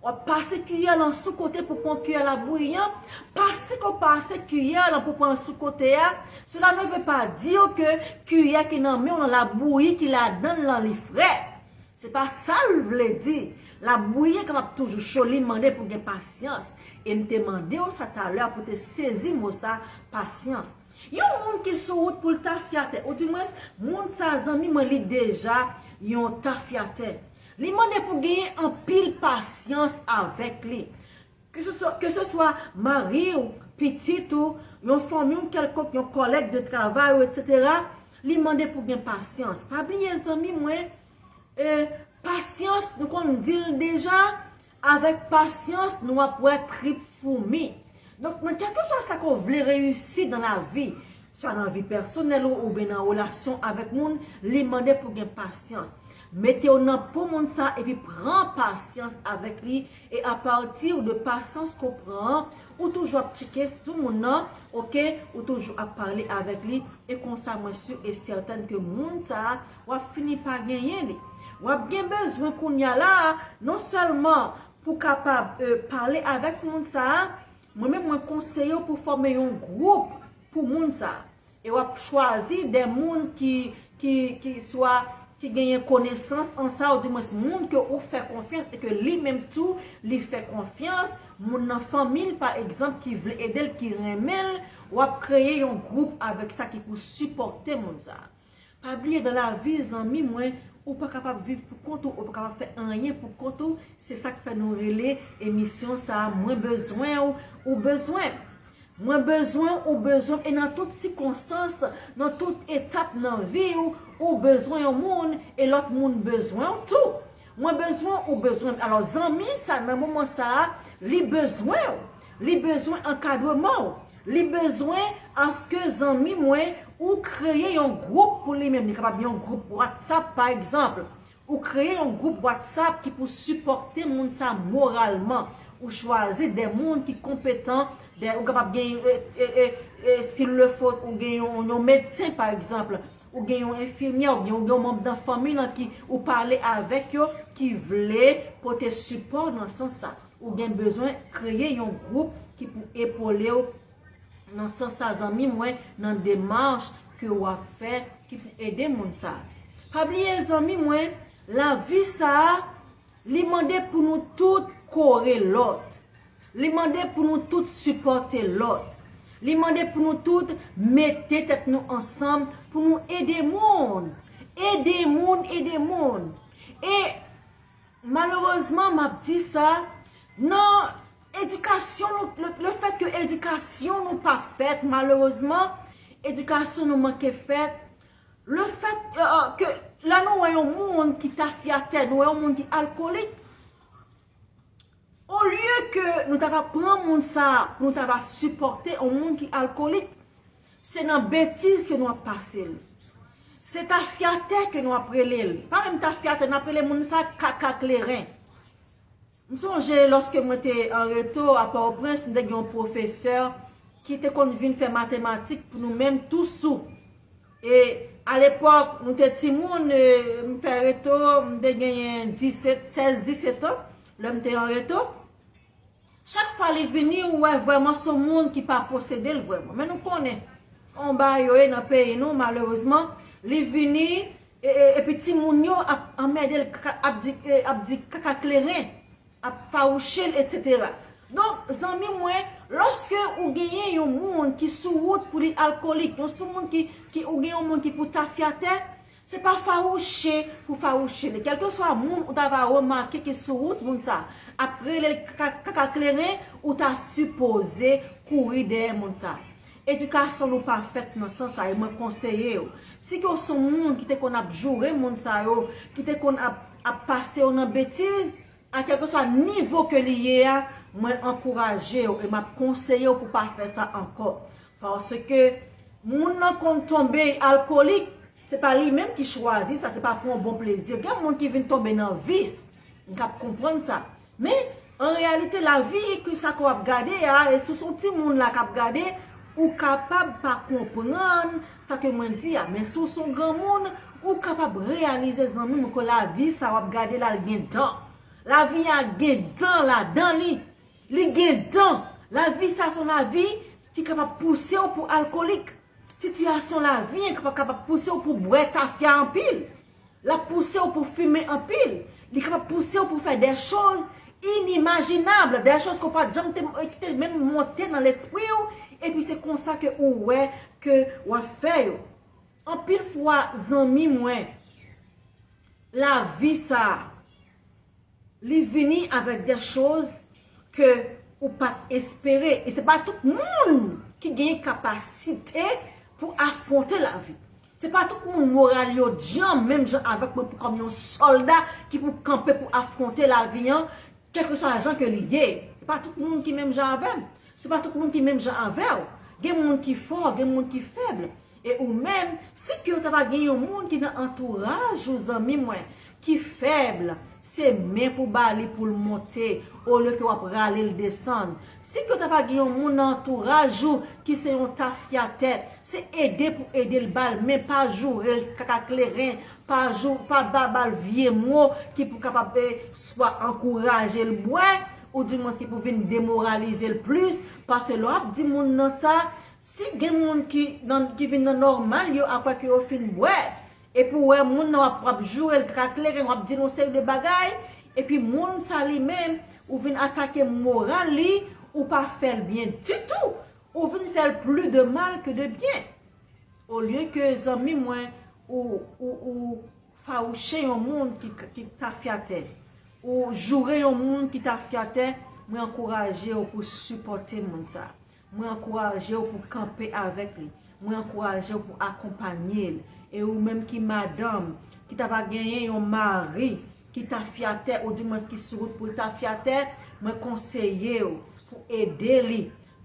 W ap pase kiyè lan sou kote pou pran kiyè labouyi an. Pase ke w pase kiyè lan pou pran sou kote a, cela ne veut pas dire ke kiyè ki nan men w lan, labouyi ki ladan l lan, li frèt. Se pa sa l vle di. Labouyi an kapab toujou cho, li mande pou gen pasyans. E m te mande w sa talè a pou te sezi mo sa, pasyans. Yon moun ki sou wout pou l tafyatè, oudimwens, moun sa, zanmi mwen, li deja yon tafyatè. Li mande pou genyen anpil pasyans avèk li. Ke se swa, ke se swa mari w, pitit ou, yon fanmi w kèlkonk, yon kòlèg de travay ou, etsetera, li mande pou gen pasyans. Pa bliye, zanmi mwen, e, pasyans, nou konn di l deja, avèk pasyans, nou ap wè trip foumi. Donk, nan kèlkeswa sa ke w vle reyisi dan lavi, swa nan vi pèsonèl ou, oubyen nan relasyon avèk moun, li mande pou gen pasyans. Mete w nan po moun sa epi pran pasyans avèk li, e apati de pasyans ke w pran an, ou toujou ap tcheke sou moun nan, oke, ou toujou ap pale avèk li, e konsa mwen si e sètèn ke moun sa a, w ap fini pa genyen li. W ap gen bezwen kounye a la a, non sèlman pou kapab, e, pale avèk moun sa a, mwen menm mwen konseye w pou fòme yon gwoup pou moun sa a. E w ap chwazi de moun ki, ki, ki swa ki genyen konesans an sa, oudimwens moun ke ou fè konfyans e ke li menm tou, li fè konfyans, moun nan fanmi l, pa egzanp, ki vle ede l, ki renmen l, w ap kreye yon gwoup avèk sa ki pou sipòte moun sa a. Pa bliye, dan lavi, zanmi mwen, ou pa kapab viv pou kont ou, ou pa kapab fè anyen pou kont ou. Se sa k fè nou rele emisyon sa a, Mwen bezwen w, ou bezwen m. Mwen bezwen w, ou bezwen m, e nan tout sikonstans, nan tout etap nan vi w, ou bezwen yon moun, e lòt moun bezwen w tou. Mwen bezwen w, ou bezwen m. Alò, zanmi sa, nan moman sa a, li bezwen w. Li bezwen ankadreman w. Li bezwen aske zanmi mwen, ou kreye yon gwoup pou li menm. Li kapab yon gwoup WhatsApp, pa egzanp. Ou kreye yon gwoup WhatsApp ki pou sipòte moun sa moralman. Ou chwazi de moun ki konpetan, de, ou kapab gen, e, e, e, e, s'il le faut, ou gen yon, yon medsen, pa egzanp, ou gen yon enfimyè, ou gen, ou gen yon manm nan fanmi lan ki ou pale avèk yo, ki vle pote sipò nan sans sa. Ou gen bezwen kreye yon gwoup ki pou epole w nan sans sa, zanmi mwen, nan demach ke w ap fè ki pou ede moun sa. Pa bliye, zanmi mwen, lavi sa a, li mande pou nou tout kore lòt. Li mande pou nou tout sipòte lòt. Li mande pou nou tout mete tèt nou ansanm pou nou ede moun. Ede moun, ede moun. E malerezman, m ap di sa, nan edikasyon nou, le, le fèt ke edikasyon nou pa fèt, malerezman, edikasyon nou manke fèt, le fèt, e, e, ke lè nou wè yon moun ki tafyatè, nou wè yon moun ki alkolik, olye ke nou ta va pran moun sa a pou nou ta va sipòte yon moun ki alkolik, se nan betiz ke nou ap pase l. Se tafyatè ke nou ap rele l. Pa menm tafyatè, n ap rele moun sa kaka kleren. M sonje lòske mwen te an reto a Pòtoprens, m te gen yon pwofesè ki te konn vin fè matematik pou nou menm tou sou. E alepòk, nou te timoun, e, m fè reto, m te genyen disèt, sèz, disèt an, lè m te an reto. Chak fwa li vini, ou wè vrèman se yon moun ki pa posede l vrèman. Men nou konnen, yon bagay yo ye nan peyi nou, malerezman, li vini, e, e, epi timoun yo ap anmède l, kaka- ap di, e, ap di kaka kleren, ap fawouche l, etsetera. Donk, zanmi mwen, lòske ou genyen yon moun ki sou wout pou li alkolik, yon sou moun ki, ki ou gen yon moun ki pou tafyatè, se pa fawouche pou fawouche li. Kèlkeswa moun ou ta va remake ki sou wout moun sa ap rele l kaka, kaka kleren, ou ta sipoze kouri dèyè moun sa. Edikasyon nou pa fèt nan sans sa, e mwen konseye w. Si ke w se yon moun ki te konn ap joure moun sa yo, ki te konn ap, ap pase yo nan betiz, a kèlkeswa nivo ke li ye a, mwen ankouraje w e m ap konseye w pou pa fè sa ankò. Paske moun nan konn tonbe alkolik, se pa li menm ki chwazi sa, se pa pou yon bon plezi. Gen moun ki vin tonbe nan vis, m k ap konprann sa. Men, an reyalite, lavi ke sa ke w ap gade a, e si w se yon timoun la k ap gade, ou kapab pa konprann sa ke mwen di a. Men si w se yon granmoun, ou kapab reyalize, zanmi m, ke lavi sa w ap gade la, l gen dan. Lavi a gen dan ladan li. Li gen dan. Lavi sa se yon lavi ki kapab pouse w pou alkolik. Sitiyasyon lavi an kapab, kapab pouse w pou bwè tafya anpil. L ap pouse w pou fimen anpil. Li kapab pouse w pou fè de choz inimajinab, de choz ke w pa t janm te, ki te menm monte nan lespri w, epi se konsa ke ou wè ke w ap fè yo. Anpil fwa, zanmi mwen, lavi sa a, li vini avèk de choz ke ou pa t espere. E se pa tout moun ki gen kapasite pou afwonte lavi. Se pa tout moun moral yo djanm, menm jan avèk mwen, pou kòm yon sòlda ki pou kanpe pou afwonte lavi an, kèlkeswa jan ke li ye. Se pa tout moun ki menm jan avè m. Se pa tout moun ki menm jan avè w. Gen moun ki fò, gen moun ki fèb. E ou menm, si ke w ta va gen yon moun ki nan antouraj ou, zanmi mwen, ki fèb, se men pou ba li pou l monte, olye ke w ap rale l desann. Si ke w ta va gen yon moun nan antouraj ou ki se yon tafyatè, se ede pou ede l, ba l men, pa joure l kaka kleren, pa jou, pa ba, ba l vye mo ki pou kapab, e, swa ankouraje l bwè, oudimwens ki pou vin demoralize l plis, paske lè w ap di moun nan sa, si gen moun ki nan, ki vin nan nòmal yo apre ke yo fin bwè, epi w wè moun nan w ap, w ap joure l kaka kleren, w ap di l yon seri de bagay, epi moun sa li menm, ou vin atake moral li, ou pa fè l byen ditou, ou vin fè l plis de mal ke de byen. Olye ke, zanmi mwen, ou, ou, ou fawouche yon moun ki, ki tafyatè, ou joure yon moun ki tafyatè, mwen ankouraje w pou sipòte moun sa. Mwen ankouraje w pou kanpe avèk li. Mwen ankouraje w pou akonpanye l. E ou menm ki madanm, ki ta va genyen yon mari ki tafyatè, oudimwens ki sou wout pou l tafyatè, mwen konseye w pou ede li.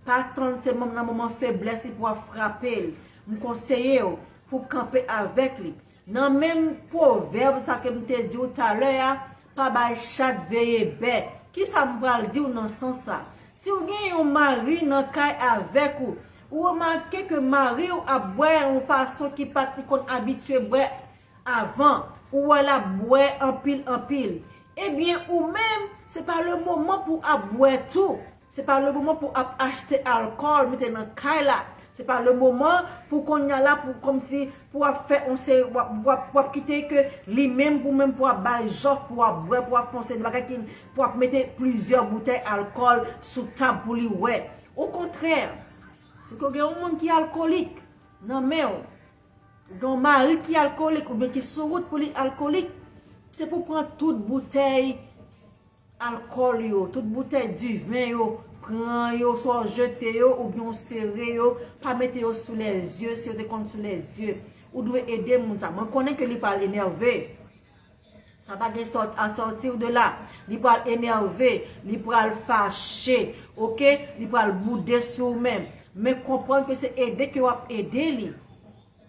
Pa tann se nan moman feblès li pou ap frape l. M konseye w pou kanpe avèk li. Nan menm pwovèb sa ke m te di w talè a, pa bay chat veye bè. Kisa m pral di w nan sans sa? Si w gen yon mari nan kay avèk ou, ou remake ke mari w ap bwè yon fason ki pa t li konn abitye bwè avan, ou wè l ap bwè anpil, anpil, ebyen, ou menm, se pa le moman pou w ap bwè tou. Se pa le moman pou ap achte alkòl mete nan kay la. Se pa le moman pou kounye a la, pou kòmsi pou w ap fè yon seri, w ap, w ap, w ap kite ke li menm, pou menm pou w ap bay jòf, pou w ap bwè, pou w ap fè yon seri de bagay ki, pou w ap mete plizyè boutèy alkòl sou tab pou li wè. Okontrè, si ke w gen yon moun ki alkolik nan men w, ou gen yon mari ki alkolik oubyen ki sou wout pou li alkolik, se pou pran tout boutèy alkòl yo, tout boutèy diven yo, pran yo, swa w jete yo, oubyen w sere yo, pa mete yo sou lèzye, si yo te konn sou lèzye. Ou dwe ede moun sa. Mwen konnen ke li pral enève. Sa pa gen sòt, à sortir de là. Li pral enève, li pral fache, oke? Li pral boude sou ou menm. Men konprann ke se ede ke w ap ede li.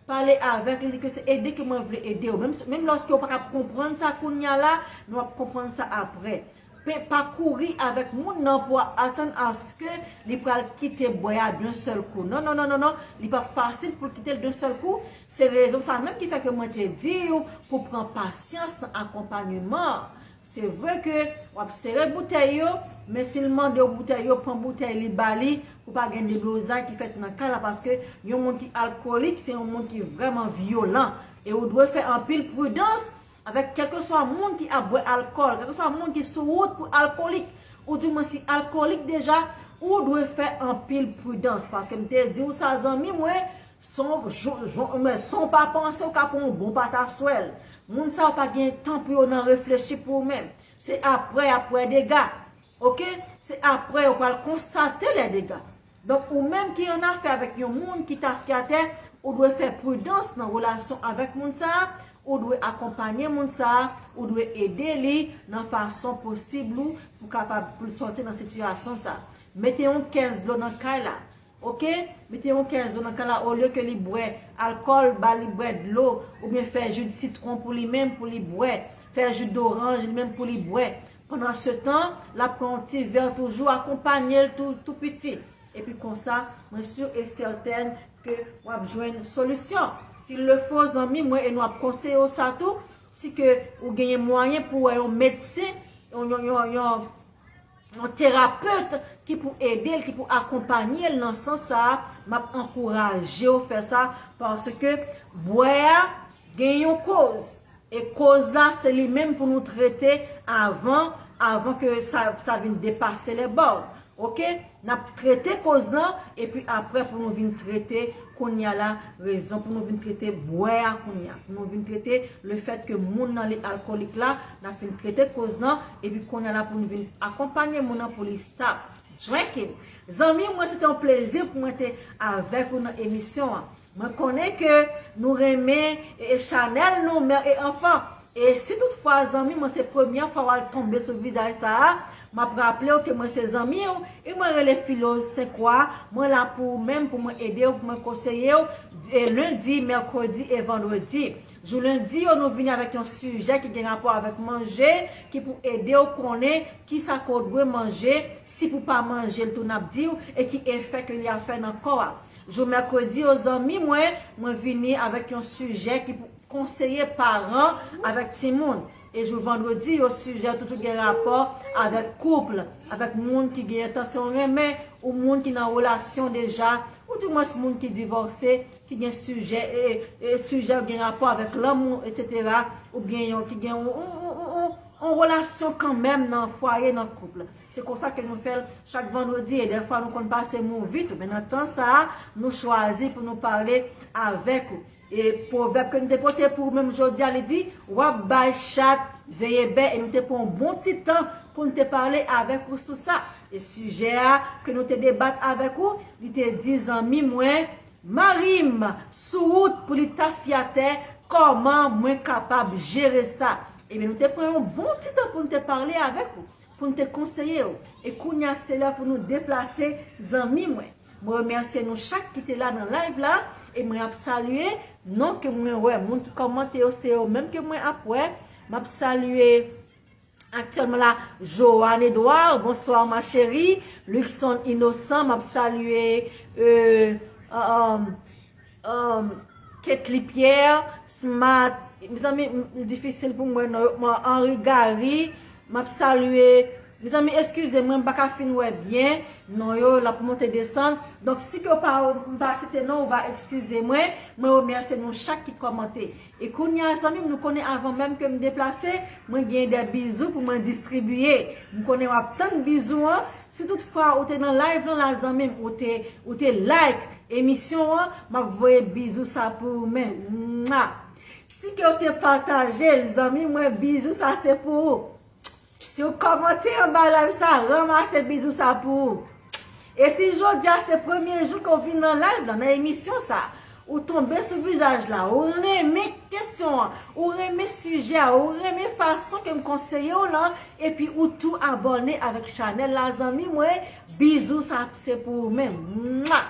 Pale avèk li, di ke se ede ke mwen vle ede w. Menm, menm lòske w pa kab konprann sa kounya la, men w ap konprann sa aprè. Pe, pa kouri avèk moun nan pou atann aske li pral kite bwè a d'un seul coup. Non, non, non, non, non. Li p ap fasil pou l kite l d'un seul coup. Se rezon sa menm ki fè ke mwen te di w pou pran pasyans nan akonpanyeman an. Se vre ke w ap sere boutèy yo, men si l mande w boutèy yo, pran boutèy li ba li, pou pa gen deblozay ki fèt nan kay la, paske yon moun ki alkolik, se yon moun ki vrèman vyolan. E ou dwe fè anpil pridans avèk kèlkeswa moun ki ap bwè alkòl, kèlkeswa moun ki sou wout pou alkolik, ou di mwen si alkolik deja, ou dwe fè anpil pridans. Paske m te di w sa, zanmi mwen, san, jon, jon, men san w pa panse, w ka pran yon bon pataswèl. Moun sa yo pa gen tan pou yo nan reflechi pou ou menm. Se aprè, aprè dega. Oke? Se aprè yo pral konstate lè dega. Donk, ou menm ki annafè avèk yon moun ki tafyatè, ou dwe fè pridans nan relasyon avèk moun sa a, ou dwe akonpanye moun sa a, ou dwe ede li nan fason posib ou pou kapab pou l sòti nan sitiyasyon sa a. Mete yon kès dlo nan kay la. Oke? Mete yon kès dlo nan kay la, olye ke li bwè alkòl, ba li bwè dlo, oubyen fè ji de sitwon pou li menm, pou li bwè, fè ji doranj li menm pou li bwè. Pandan se tan, l ap pran yon ti vè toujou, akonpanye l tou, tou piti. Epi konsa, mwen si e sètèn ke w ap jwenn solisyon. Si l le fo, zanmi mwen, e nou ap konseye w sa tou, si ke ou genyen mwayen pou wè yon medsen, yon, yon, yon, yon, yon terapet ki pou ede l, ki pou akonpanye l nan sans sa a, m ap ankouraje w fè sa, paske bwè a gen yon koz. E koz la, se li menm pou nou trete avan, avan ke sa, sa vin depase lè bò. Oke? N ap trete koz lan, epi aprè pou nou vin trete kounye a la rezon, pou nou vin trete bwè a kounye a, pou nou vin trete le fèt ke moun nan li alkolik la, n ap fin trete koz lan, epi kounye a la pou nou vin akonpanye moun nan pou li stop drinking. Zanmi mwen, se te yon plezi pou mwen te avèk ou nan emisyon an. Mwen konnen ke nou renmen e, e chanèl nou, Mè e Anfan. E si toutfwa, zanmi mwen, se premyè fwa w al tonbe sou vizaj sa a, m ap raple w ke mwen se zanmi w, e mwen rele Filoz Senkwa, mwen la pou ou menm, pou mwen ede w, pou mwen konseye w, e lendi, mèkredi e vandredi. Jou lendi yo, nou vini avèk yon sijè ki gen rapò avèk manje, ki pou ede w konnen kisa ke w dwe manje, si pou pa manje l tou n ap di w, e ki efè ke li ap fè nan kò a. Jou mèkredi yo, zanmi mwen, mwen vini avèk yon sijè ki pou konseye paran avèk timoun. E jou vandredi yo, sijè toujou gen rapò avèk koup, avèk moun ki gen entansyon renmen, ou moun ki nan relasyon deja, ou dimwens moun ki divòse, ki gen sijè, e, e sijè gen rapò avèk lanmou, etsetera, oubyen yon ki gen yon, yon, yon, yon, yon, yon relasyon kanmenm nan fwaye, nan koup. Se konsa ke nou fè l chak vandredi, e dèfwa nou konn pase movie tou, men nan tan sa a, nou chwazi pou nou pale avèk ou. E pwovèb ke nou te pote pou ou menm jodi a, li di, w ap bay chat veye bè, e nou te pran yon bon ti tan pou nou te pale avèk ou sou sa. E sijè a ke nou te debat avèk ou, li te di, zanmi mwen, mari m sou wout pou li tafyatè, kòman mwen kapab jere sa? Ebyen, nou te pran yon bon ti tan pou nou te pale avèk ou, pou nou te konseye w. E kounye a, se lè pou nou deplase, zanmi mwen. Mwen remèsye nou chak ki te la nan live la, e mwen ap salye non ke mwen wè. Moun ki kòmante yo, se yo menm ke mwen ap wè. M ap salye aktyèlman la, Joanne Edouard, bonsoir ma chérie. Luckson Innocent, m ap salye, euh, euh, um, Ketly Pierre, Smart, mezanmi, m, m difisil pou mwen non, mwen Henri Gary, m ap salye, mezanmi, eskize mwen, m pa ka fin wè byen non yo, l ap monte desann. Donk, si ke w pa, m pa site non, ou va eskize mwen, mwen remèsye nou chak ki kòmante. E kounye a, zanmi m, nou konnen avan menm ke m deplase, mwen gen de bizou pou mwen distribiye. M konnen w ap tann bizou an. Si toutfwa ou te nan live lan la, zanmi m, ou te, ou te like emisyon an, m ap voye bizou sa pou ou menm. Mwa! Si ke w te pataje l, zanmi mwen, bizou sa se pou ou. Si w kòmante anba live sa, ranmase bizou sa pou ou. E si jodi a se premye jou ke w vin nan live lan, nan emisyon sa, ou tonbe sou vizaj la, ou renmen kesyon an, ou renmen sijè a, ou renmen fason ke m konseye w lan, epi ou tou abòne avèk chanèl la, zanmi mwen, bizou sa se pou ou menm. Mwa!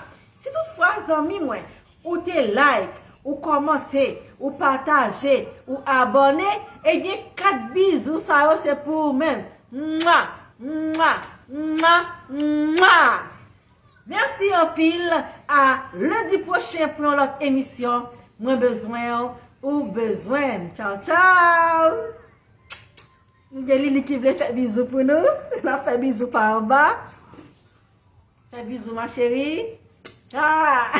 Si toutfwa, zanmi mwen, ou te like, ou kòmante, ou pataje, ou abòne, e gen kat bizou sa yo se pou ou menm. Mwa, mwa, mwa, mwa. Mèsi anpil. A lendi pwochen pou yon lòt emisyon. Mwen bezwen w, ou bezwen m. Tchaw, tchaw. M gen Lili ki vle fè bizou pou nou. N ap fè bizou pa anba. Fè bizou, ma chérie. Ah!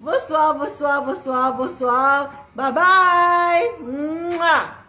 Bonsoir, bonsoir, bonsoir, bonsoir. Bye bye. Mwa.